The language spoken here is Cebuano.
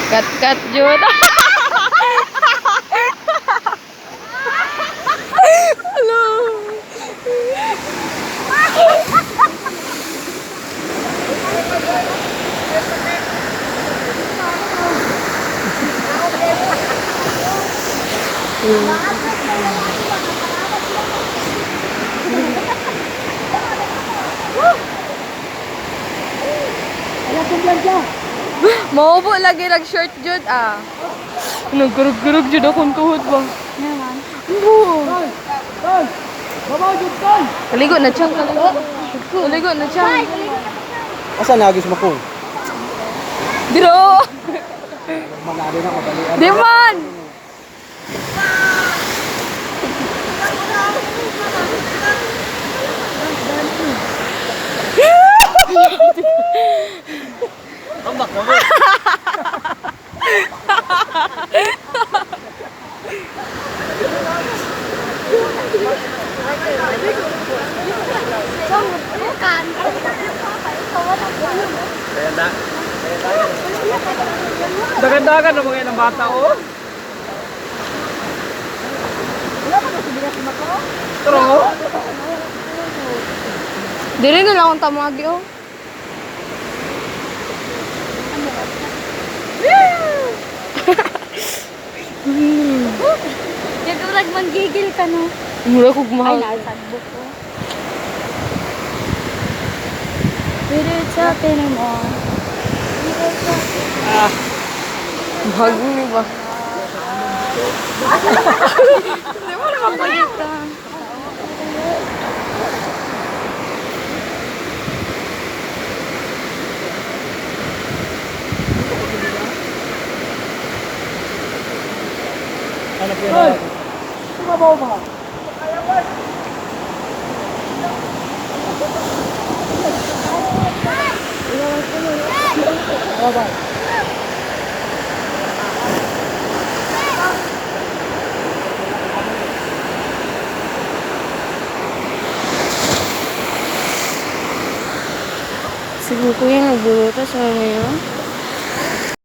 Cut, cut, jud. Hello. Maubo lagi nag short jud ah. Nagkurog-kurog jud akong tuhod ba. Naman. Bo. Kaligo na siya, kaligo. Kaligo na siya. Asa nagis mo ko? Diro. Manalo na kabalian. Di man. Ambak mo. Bukan. Dagan-dagan na mga ng bata, oh. Tro. Diri na lang akong tamagi oh. Yung manggigil ka no. Mura kog Ay, mahal. nasagbok ko. We do talk anymore. We do talk. Mahal ni ba? Di mo na mapagita. Ano po yun? Tumabaw ba? Sige kuya, nagbuluto sa niyo.